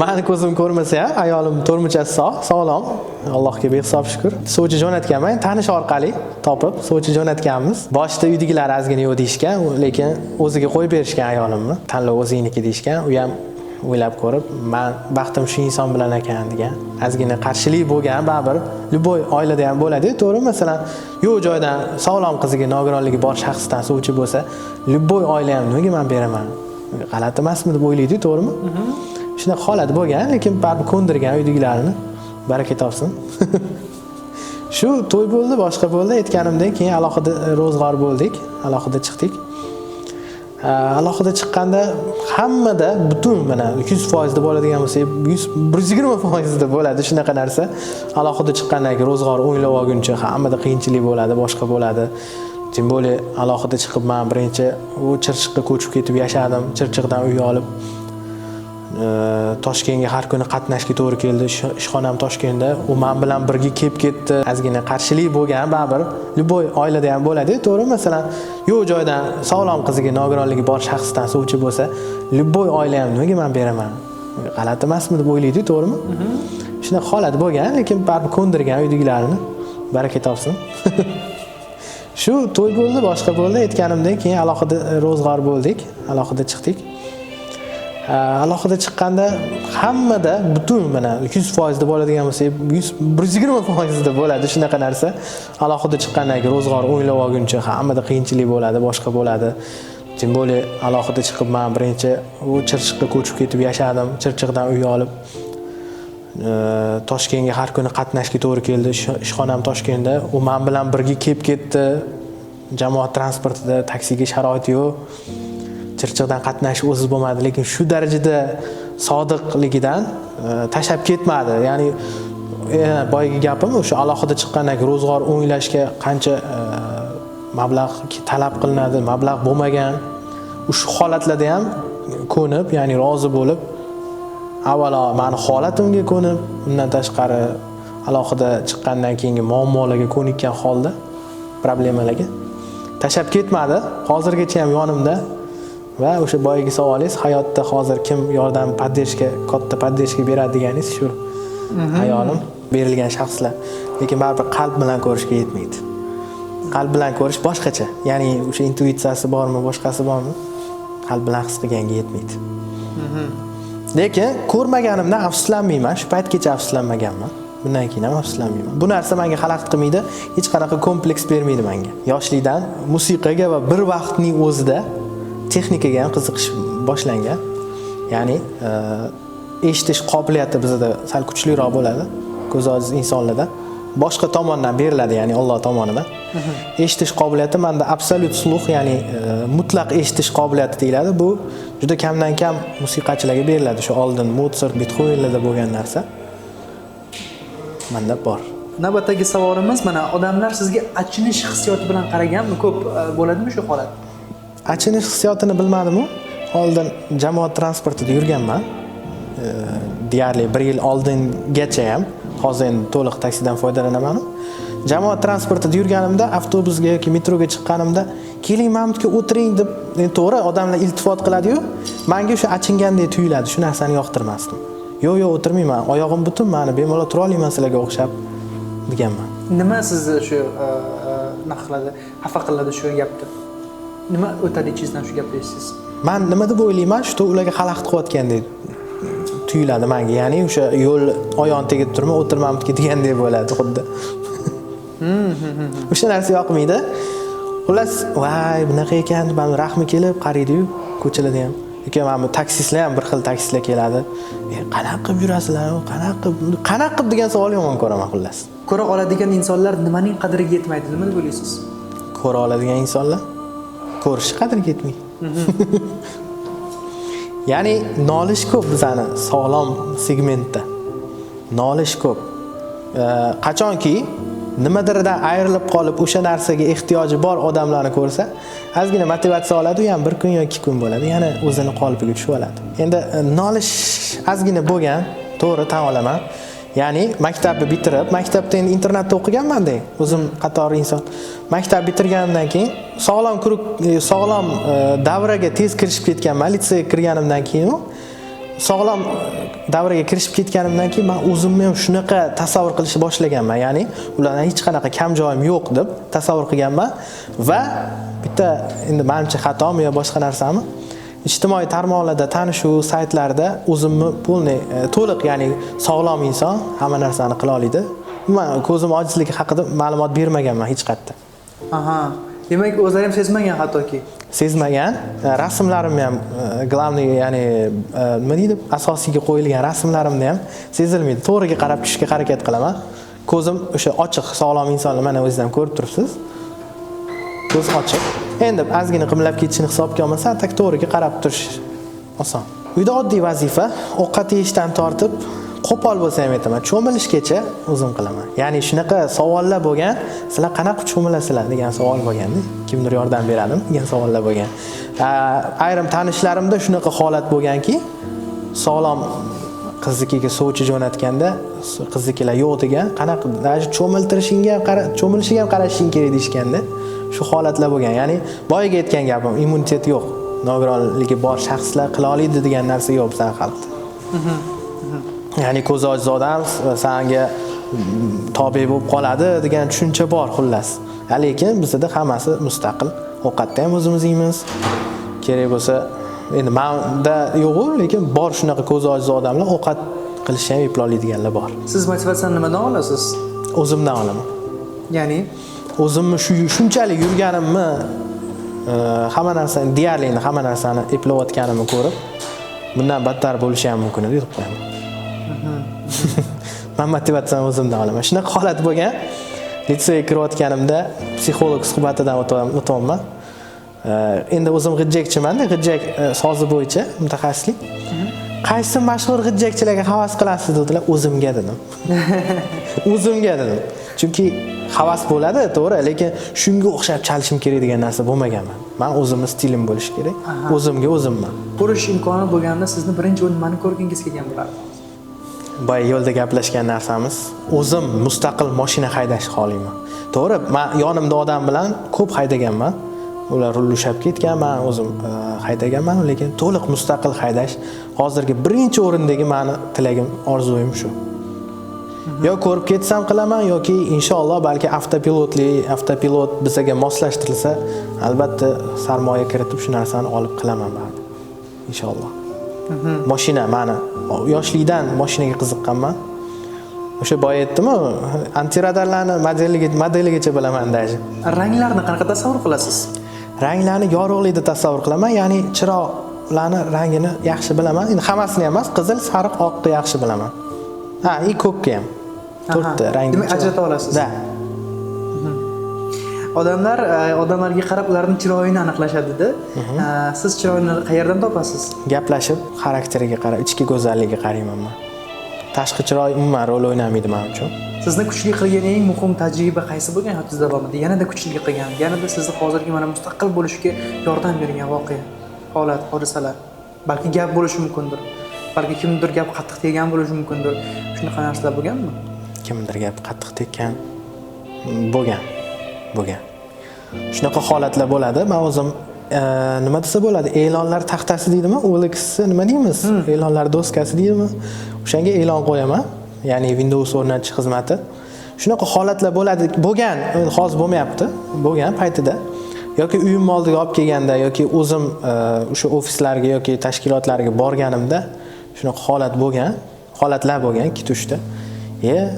Mani ko'zim ko'rmasa ham, ayolim to'rmuchasi sog', sog'lom. Allohga behisob shukur. Sovchi jo'natganman, tanish orqali topib sovchi jo'natganmiz. Boshida uydagilar ozgina yo'q deyishgan, lekin o'ziga qo'yib berishgan ayolimni. Tanlov o'zingniki deyishgan. U ham o'ylab ko'rib, man baxtim shu inson bilan ekan degan. Ozgina qarshilik bo'lgan, baribir любой oilada ham bo'ladi-yu, to'g'rimi? Masalan, yo'q joydan sog'lom qiziga nogironligi bor shaxsdan sovchi bo'lsa, любой oila ham nimaga man beraman? G'alati emasmi deb o'ylaydi-yu, to'g'rimi? Shunaqa holat bo'lgan, lekin baribir ko'ndirgan uydagilarni. Baraka topsin. Shu to'y bo'ldi, boshqa bo'ldi. Aytganimdek, keyin alohida ro'zg'or bo'ldik, alohida chiqdik. Alohida chiqqanda hammada butun mana 100% deb oladigan bo'lsak, 100 120% da bo'ladi shunaqa narsa. Alohida chiqqandan keyin ro'zg'or o'nglab olguncha hammada qiyinchilik bo'ladi, boshqa bo'ladi. Тем более alohida chiqib man birinchi u Chirchiqqa ko'chib ketib yashadim. Chirchiqdan uy olib Toshkentga har kuni qatnashga to'g'ri keldi. Ishxonam Toshkentda. U men bilan birga kelib ketdi. Ozgina qarshilik bo'lgan, baribir любой oilada ham bo'ladi-yu, to'g'rimi? Masalan, yo'q joydan sog'lom qiziga nogironligi bor shaxsdan sovchi bo'lsa, любой oila ham nimaga man beraman? G'alati emasmi deb o'ylaydi-yu, to'g'rimi? Shunaqa holat bo'lgan, lekin baribir ko'ndirgan uydagilarni. Baraka topsin. Shu to'y bo'ldi, boshqa bo'ldi. Aytganimdek, keyin alohida ro'zg'or bo'ldik, alohida chiqdik. Alohida chiqqanda hammada butun mana 100% deb oladigan bo'lsak, 100 120% da bo'ladi shunaqa narsa. Alohida chiqqandan keyin ro'zg'or o'nglab olguncha hammada qiyinchilik bo'ladi, boshqa bo'ladi. Тем более alohida chiqib man birinchi u Chirchiqqa ko'chib ketib yashadim. Chirchiqdan uy olib Toshkentga har kuni qatnashga to'g'ri keldi. Ishxonam Toshkentda. U men bilan birga kelib ketdi. Jamoat transportida taksiga sharoit yo'q. Chirchiqdan qatnash o'zi bo'lmadi, lekin shu darajada sodiqligidan tashlab ketmadi. Ya'ni boyagi gapim, o'sha alohida chiqqandan keyin ro'zg'or o'nglashga qancha mablag' talab qilinadi, mablag' bo'lmagan. Shu holatlarda ham ko'nib, ya'ni rozi bo'lib, avvalo mani holatimga ko'nib, undan tashqari alohida chiqqandan keyingi muammolarga ko'nikkan holda, problemalarga tashlab ketmadi. Hozirgacha ham yonimda. Va o'sha boyagi savolingiz, hayotda hozir kim yordam, поддержка, katta поддержка beradi deganingiz, shu ayolim, berilgan shaxslar. Lekin baribir qalb bilan ko'rishga yetmaydi. Qalb bilan ko'rish boshqacha. Ya'ni o'sha intuitsiyasi bormi, boshqasi bormi? Qalb bilan his qilganga yetmaydi. Lekin ko'rmaganimdan afsuslanmayman. Shu paytgacha afsuslanmaganman. Bundan keyin ham afsuslanmayman. Bu narsa menga xalaqit qilmaydi, hech qanaqa kompleks bermaydi menga. Yoshlikdan musiqaga va bir vaqtning o'zida texnikaga ham qiziqish boshlangan. Ya'ni eshitish qobiliyati bizda sal kuchliroq bo'ladi ko'zi ojiz insonlarda. Boshqa tomondan beriladi, ya'ni Alloh tomonidan. Eshitish qobiliyati menda absolyut слух, ya'ni mutlaq eshitish qobiliyati deyiladi. Bu juda kamdan kam musiqachilarga beriladi. Shu oldin Motsart, Betxovenlarda bo'lgan narsa menda bor. Navbatdagi savolimiz: mana, odamlar sizga achinish hissiyoti bilan qaraganmi? Ko'p bo'ladimi shu holat? Achinish hissiyotini bilmadimu. Oldin jamoat transportida yurganman. Deyarli bir yil oldingacha ham, hozir endi to'liq taksidan foydalanaman. Jamoat transportida yurganimda, avtobusga yoki metroga chiqqanimda, "Keling, mana bu yerga o'tiring" deb, endi to'g'ri, odamlar iltifot qiladi-yu, manga o'sha achingandek tuyuladi. Shu narsani yoqtirmasdim. "Yo'q, yo'q, o'tirmayman, oyog'im butun mani, bemalol tura olaman sizlarga o'xshab" deganman. Nima sizni shu nima qiladi, xafa qiladi shu gapni? Nima o'tadi ichingizdan shu gapni eshitsangiz? Man nima deb o'ylayman, что ularga xalaqit qilayotgandek tuyuladi manga. Ya'ni o'sha yo'l oyog'ini tegib turma, o'tirmamniki degandek bo'ladi xuddi. O'sha narsa yoqmaydi. Xullas, voy, bunaqa ekan deb mana rahmi kelib qaraydiyu ko'chalarda ham. Yoki mana bu taksistlar ham, bir xil taksistlar keladi. "Qanaqa qilib yurasizlar, qanaqa qilib, qanaqa qilib?" degan savolni yomon ko'raman xullas. Ko'ra oladigan insonlar nimaning qadriga yetmaydi, nima deb o'ylaysiz? Ko'ra oladigan insonlar ko'rishi qadriga yetmaydi. Ya'ni nolish ko'p bizani sog'lom segmentda. Nolish ko'p. Qachonki nimadirdan ayrilib qolib, o'sha narsaga ehtiyoji bor odamlarni ko'rsa, ozgina motivatsiya oladi, u ham bir kun yo 2 kun bo'ladi, yana o'zini qolipiga tushib oladi. Endi nolish ozgina bo'lgan, to'g'ri, tan olaman. Ya'ni maktabni bitirib, maktabda endi internatda o'qiganman-da, o'zim qatori inson. Maktab bitirganimdan keyin sog'lom круг, sog'lom davraga tez kirishib ketganman, litseyga kirganimdan keyin. Sog'lom davraga kirishib ketganimdan keyin man o'zimni ham shunaqa tasavvur qilishni boshlaganman. Ya'ni ulardan hech qanaqa kam joyim yo'q deb tasavvur qilganman va bitta endi manimcha xatomi yo boshqa narsami, ijtimoiy tarmoqlarda tanishuv saytlarida o'zimni полный, to'liq, ya'ni sog'lom inson hamma narsani qila oladi. Man ko'zim ojizligi haqida ma'lumot bermaganman hech qayerda. Aha. Demak, o'zlari ham sezmagan hattoki. Sezmagan. Rasmlarimni ham, главный, ya'ni nima deydi, asosiyga qo'yilgan rasmlarimda ham sezilmaydi. To'g'riga qarab tushishga harakat qilaman. Ko'zim o'sha ochiq, sog'lom insonlar, mana o'zingiz ham ko'rib turibsiz. Ko'z ochiq. Endi ozgina qimillab ketishini hisobga olmasa, так to'g'riga qarab turish oson. Uyda oddiy vazifa, ovqat yeyishdan tortib qo'pol bo'lsa ham aytaman, cho'milishgacha o'zim qilaman. Ya'ni shunaqa savollar bo'lgan, sizlar qanaqa cho'milasizlar degan savol bo'lganda, kimdir yordam beradimi degan savollar bo'lgan. Ayrim tanishlarimda shunaqa holat bo'lganki, sog'lom qiznikiga sovchi jo'natganda qiznikilar yo'q degan, qanaqa даже cho'miltirishingga ham qara, cho'milishiga ham qarashing kerak deyishganda, shu holatlar bo'lgan. Ya'ni boyaga aytgan gapim, immunitet yo'q. Nogironligi bor shaxslar qila oladi degan narsa yo'q bizning xalqda. Ya'ni ko'zi ojiz odam sanga tobe bo'lib qoladi degan tushuncha bor, xullas. Lekin bizda hammasi mustaqil. Ovqatni ham o'zimiz yeymiz. Kerak bo'lsa, endi menda yo'q-u, lekin bor shunaqa ko'zi ojiz odamlar ovqat qilishni ham eplay oladiganlar bor. Siz motivatsiyani nimadan olasiz? O'zimdan olaman. Ya'ni o'zimni shu shunchalik yurganimni, hamma narsani, deyarli endi hamma narsani eplayotganimni ko'rib, bundan battar bo'lishi ham mumkin edi deb qo'yaman. Man motivatsiyani o'zimdan olaman. Shunaqa holat bo'lgan. Litseyga kirayotganimda psixolog suhbatidan o'tyapman. Endi o'zim g'ijjakchimanda, g'ijjak sozi bo'yicha mutaxassislik. Qaysi mashhur g'ijjakchilarga havas qilasiz dedilar, o'zimga dedim. O'zimga dedim. Chunki havas bo'ladi, to'g'ri, lekin shunga o'xshab chalishim kerak degan narsa bo'lmaganman. Men o'zimni stilim bo'lishi kerak. O'zimga o'zimman. Ko'rish imkoni bo'lganda sizni birinchi o'rin nimani ko'rgingiz kelgan bo'lardi? Boya yo'lda gaplashgan narsamiz, o'zim mustaqil mashina haydashni xohlayman. To'g'ri, men yonimda odam bilan ko'p haydaganman. Ular rul ushlab ketgan, men o'zim haydaganman, lekin to'liq mustaqil haydash hozirgi birinchi o'rindagi meni tilagim, orzuyim shu. Yo ko'rib ketsam qilaman yoki inshaalloh balki avtopilot bizaga moslashtirilsa, albatta sarmoya kiritib shu narsani olib qilaman baribir. Inshaalloh. Mashina mani yoshlikdan mashinaga qiziqqanman. O'sha boya aytdim-ku, antiradarlarni modeligacha bilaman даже. Ranglarni qanaqa tasavvur qilasiz? Ranglarni yorug'likda tasavvur qilaman, ya'ni chiroqlarni rangini yaxshi bilaman. Endi hammasini emas, qizil, sariq, oqni yaxshi bilaman. Ha, и ko'kni ham. To'rtta rangni. Demak, ajrata olasiz. Да. Odamlar odamlarga qarab ularning chiroyini aniqlashadi-da. Siz chiroyini qayerdan topasiz? Gaplashib, xarakteriga qarab, ichki go'zalligiga qarayman men. Tashqi chiroy umuman rol o'ynamaydi men uchun. Sizni kuchli qilgan eng muhim tajriba qaysi bo'lgan hayotingiz davomida? Yanada kuchli qilgan, yanada sizni hozirgi mana mustaqil bo'lishga yordam bergan voqea, holat, hodisalar. Balki gap bo'lishi mumkindir. Balki kimdir gap qattiq tegan bo'lishi mumkindir. Shunaqa narsalar bo'lganmi? Kimdir gap qattiq tekkan bo'lgan. Bo'lgan. Shunaqa holatlar bo'ladi. Men o'zim nima desa bo'ladi? E'lonlar taxtasi deydimi? OLX nima deymiz? E'lonlar doskasi deydimi? O'shanga e'lon qo'yaman. Ya'ni Windows o'rnatish xizmati. Shunaqa holatlar bo'ladi, bo'lgan, hozir bo'lmayapti. Bo'lgan paytida yoki uyim oldiga olib kelganda yoki o'zim o'sha ofislarga yoki tashkilotlarga borganimda shunaqa holat bo'lgan, holatlar bo'lgan 2-3 ta.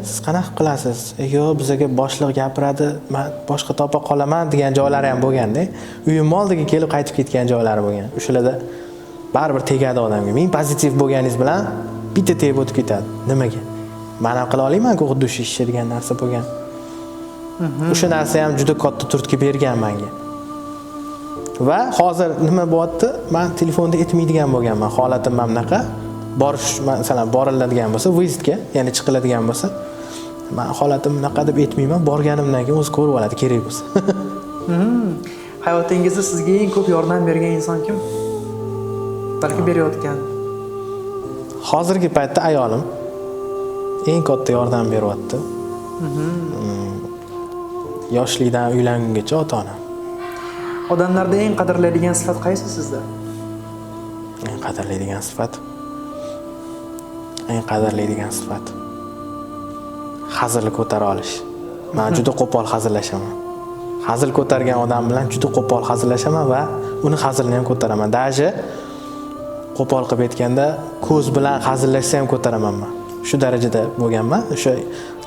Siz qanaqa qilasiz? Yo'q, bizga boshliq gapiradi, men boshqa topa qolaman degan joylari ham bo'lganda, uyim oldiga kelib qaytib ketgan joylari bo'lgan. O'shalarda baribir tegadi odamga. Ming pozitiv bo'lganingiz bilan bitta tegib o'tib ketadi. Nimaga? Men ham qila olaman-ku xuddi shu ishni degan narsa bo'lgan. O'sha narsa ham juda katta turtki bergan menga. Va hozir nima bo'lyapti? Men telefonda aytmaydigan bo'lganman. Holatim mana bunaqa. Borish, masalan, boriladigan bo'lsa, выездga, ya'ni chiqiladigan bo'lsa, men holatim bunaqa deb aytmayman. Borganimdan keyin o'zi ko'rib oladi, kerak bo'lsa. Hayotingizda sizga eng ko'p yordam bergan inson kim? Balki berayotgan. Hozirgi paytda ayolim eng katta yordam beryapti. Yoshlikdan uylangungacha ota-onam. Odamlarda eng qadrlaydigan sifat qaysi sizda? Eng qadrlaydigan sifat. Eng qadrlaydigan sifat. Hazilni ko'tara olish. Men juda qo'pol hazillashaman. Hazil ko'targan odam bilan juda qo'pol hazillashaman va uni hazilini ham ko'taraman. Даже qo'pol qilib aytganda, ko'z bilan hazillashsa ham ko'taraman man. Shu darajada bo'lganman. O'sha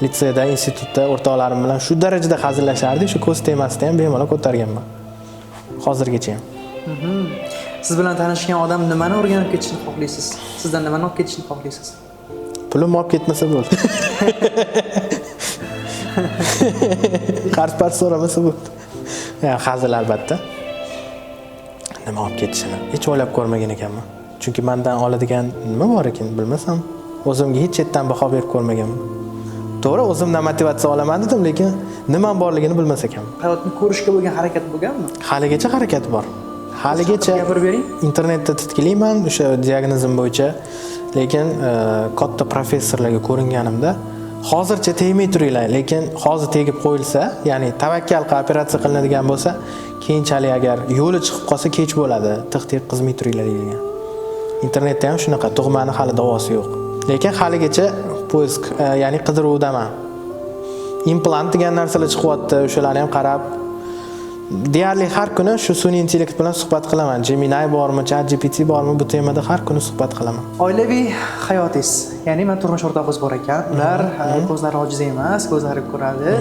litseyda, institutda o'rtoqlarim bilan shu darajada hazillashardik, shu ko'z temasida ham bemalol ko'targanman. Hozirgacha ham. Siz bilan tanishgan odam nimani o'rganib ketishini xohlaysiz? Sizdan nimani olib ketishini xohlaysiz? Pulim olib ketmasa bo'ldi. Qarz-parz so'ramasa bo'ldi. Ya, hazil albatta. Nima olib ketishini hech o'ylab ko'rmagan ekanman. Chunki mendan oladigan nima bor ekan bilmasam, o'zimga hech chetdan baho berib ko'rmaganman. To'g'ri, o'zimdan motivatsiya olaman dedim, lekin nima borligini bilmas ekanman. Hayotni ko'rishga bo'lgan harakat bo'lganmi? Haligacha harakat bor. Haligacha gapirib bering. Internetda titkilayman o'sha diagnozim bo'yicha, lekin katta professorlarga ko'ringanimda hozircha tegmay turinglar, lekin hozir tegib qo'yilsa, ya'ni tavakkal qilib operatsiya qilinadigan bo'lsa, keyinchalik agar yo'li chiqib qolsa kech bo'ladi, tig' teqqizmay turinglar deyilgan. Internetda ham shunaqa, tug'mani hali davosi yo'q. Lekin haligacha poisk, ya'ni qidiruvdaman. Implant degan narsalar chiqyapti, o'shalarni ham qarab deyarli har kuni shu sun'iy intellekt bilan suhbat qilaman. Gemini bormi, ChatGPT bormi, bu temada har kuni suhbat qilaman. Oilaviy hayotingiz, ya'ni men turmush o'rtog'ingiz bor ekan, ular ko'zlari ojiz emas, ko'zlari ko'radi.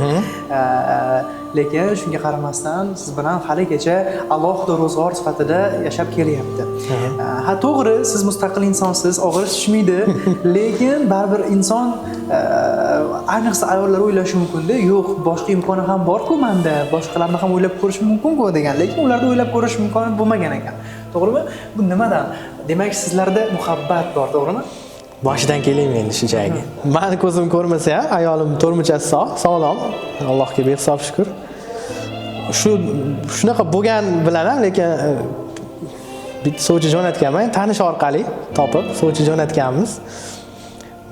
Lekin shunga qaramasdan siz bilan haligacha alohida ro'zg'or sifatida yashab kelyapti. Ha, to'g'ri, siz mustaqil insonsiz, og'ir tushmaydi, lekin baribir inson, ayniqsa ayollar o'ylashi mumkin-da, yo'q, boshqa imkoni ham bor-ku menda, boshqalarni ham o'ylab ko'rish mumkin-ku degan, lekin ularda o'ylab ko'rish imkoni bo'lmagan ekan. To'g'rimi? Bu nimadan? Demak, sizlarda muhabbat bor, to'g'rimi? Boshidan kelaymi endi shu joyga. Mani ko'zim ko'rmasa ham ayolim to'rmuchasi sog', sog'lom. Allohga behisob shukr. Shunaqa bo'lgan bilan ham, lekin bitta sovchi jo'natganman, tanish orqali topib sovchi jo'natganmiz.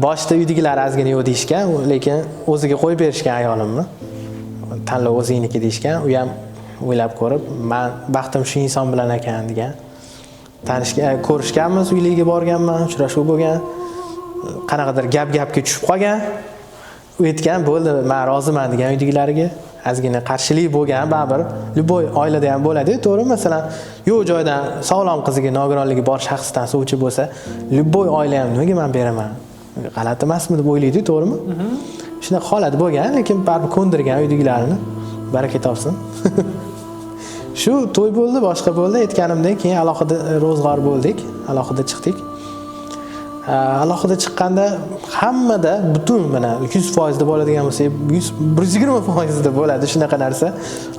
Boshida uydagilar ozgina yo'q deyishgan, lekin o'ziga qo'yib berishgan ayolimni. Tanlov o'zingniki deyishgan. U ham o'ylab ko'rib, men baxtim shu inson bilan ekan degan. Tanishgan, ko'rishganmiz, uyligiga borganman, uchrashuv bo'lgan. Qanaqadir gap-gapga tushib qolgan. U aytgan, bo'ldi, men roziman degan uydagilariga. Ozgina qarshilik bo'lgan, baribir любой oilada ham bo'ladi-ku, to'g'rimi? Masalan, yo'q joydan sog'lom qiziga nogironligi bor shaxsdan sovchi bo'lsa, любой oila ham nimaga men beraman? G'alati emasmi deb o'ylaydi, to'g'rimi? Shunaqa holat bo'lgan, lekin baribir ko'ndirgan uydagilarini. Baraka topsin. Shu to'y bo'ldi, boshqa bo'ldi. Aytganimdek, keyin alohida ro'zg'or bo'ldik, alohida chiqdik. Alohida chiqqanda hammada butun mana 100% deb oladigan bo'lsak, 120% deb bo'ladi shunaqa narsa.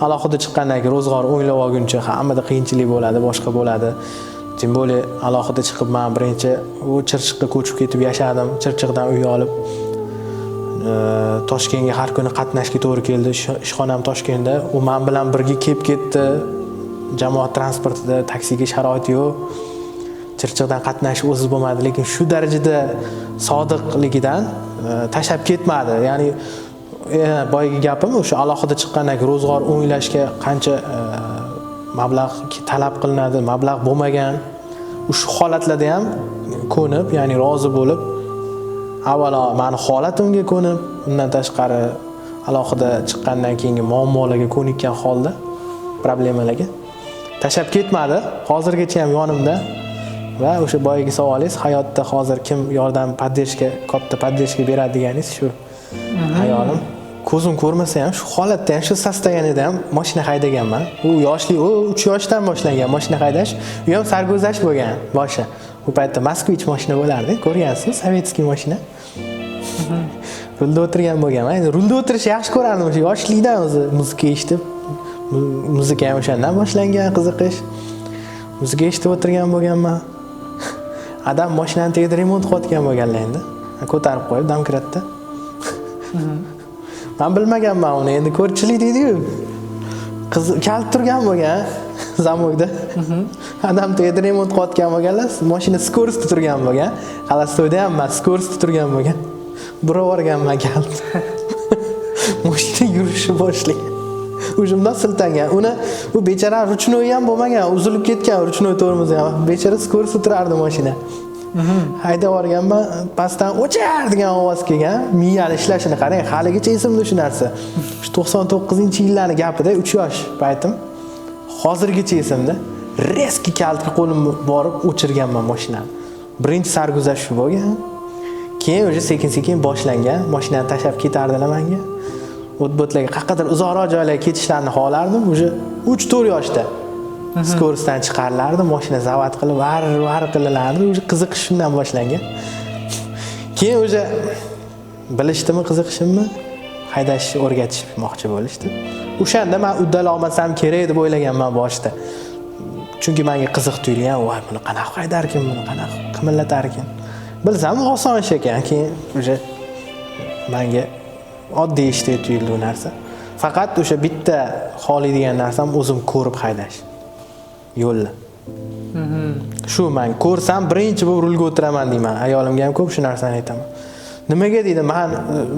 Alohida chiqqandan keyin ro'zg'or o'nglab olguncha hammada qiyinchilik bo'ladi, boshqa bo'ladi. Тем более alohida chiqib men birinchi u Chirchiqqa ko'chib ketib yashadim. Chirchiqdan uy olib, Toshkentga har kuni qatnashga to'g'ri keldi. Ishxonam Toshkentda. U men bilan birga kelib ketdi. Jamoat transportida taksiga sharoit yo'q. Chirchiqdan qatnash o'zi bo'lmadi, lekin shu darajada sodiqligidan tashlab ketmadi. Ya'ni boyagi gapim o'sha alohida chiqqandan keyin ro'zg'or o'nglashga qancha mablag' talab qilinadi, mablag' bo'lmagan. Shu holatlarda ham ko'nib, ya'ni rozi bo'lib, avvalo meni holatimga ko'nib, undan tashqari alohida chiqqandan keyingi muammolarga ko'nikkan holda, problemalarga tashlab ketmadi. Hozirgacha ham yonimda. Va o'sha boyagi savolingiz, hayotda hozir kim yordam, поддержка, katta поддержка beradi deganingiz shu ayolim. Ko'zim ko'rmasa ham shu holatda ham, shu состояние da ham mashina haydaganman. U yoshlik, u 3 yoshdan boshlangan mashina haydash. U ham sarguzasht bo'lgan boshi. U paytda Moskvich mashina bo'lardi, ko'rgansiz, советский mashina. Rulda o'tirgan bo'lganman. Endi rulda o'tirishni yaxshi ko'rardim o'sha yoshlikdan o'zi muzika eshitib, muzika ham o'shandan boshlangan qiziqish. Muzika eshitib o'tirgan bo'lganman. Adam mashinani tagida remont qilayotgan bo'lganlar endi. Ko'tarib qo'yib domkratda. Men bilmaganman uni. Endi ko'rchilik deydi-yu. Qiz kalit turgan bo'lgan zamokda. Adam tagida remont qilayotgan bo'lganlar, mashina скоростьda turgan bo'lgan. Xalastoyda ham emas, скоростьda turgan bo'lgan. Burab yuborganman kalit. Mashina yurishni boshlagan. O'zimdan siltangan. Uni u bechora ручной ham bo'lmagan, uzilib ketgan ручной tormozi ham. Bechora скоростьda turardi mashina. Haydab yuborganman, pastdan "O'chir!" degan ovoz kelgan. Miyani ishlashini qarang, haligacha esimda shu narsa. Shu 99-yillarni gapida, 3 yosh paytim. Hozirgacha esimda. Резкий kalitga qo'lim borib o'chirganman mashinani. Birinchi sarguzasht shu bo'lgan. Keyin уже sekin sekin boshlangan. Mashinani tashlab ketardilar menga. O't bo'tlarga, qayoqqadir uzoqroq joylarga ketishlarini xohlardim. Уже 3-4 yoshda скорость dan chiqarilardi, mashina завод qilib var var qilinardi. Уже qiziqish shundan boshlangan. Keyin уже bilishdimi qiziqishimni, haydashni o'rgatishmoqchi bo'lishdi. O'shanda man uddala olmasam kerak deb o'ylaganman boshida. Chunki menga qiziq tuyulgan, voy, buni qanaqa haydarkin, buni qanaqa qimillatarkin. Bilsam, oson ish ekan. Keyin уже menga oddiy ishdek tuyuldi u narsa. Faqat o'sha bitta xohlaydigan narsam o'zim ko'rib haydash yo'lni. Shu man ko'rsam, birinchi bo'lib rulga o'tiraman deyman. Ayolimga ham ko'p shu narsani aytaman. Nimaga deydi, man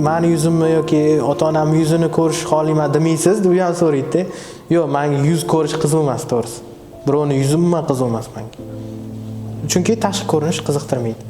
mani yuzimni yoki ota onamni yuzini ko'rish xohlayman demaysiz deb u ham so'raydi. Yo'q, manga yuz ko'rish qiziq emas, to'g'risi. Birovni yuzi umuman qiziq emas menga. Chunki tashqi ko'rinish qiziqtirmaydi.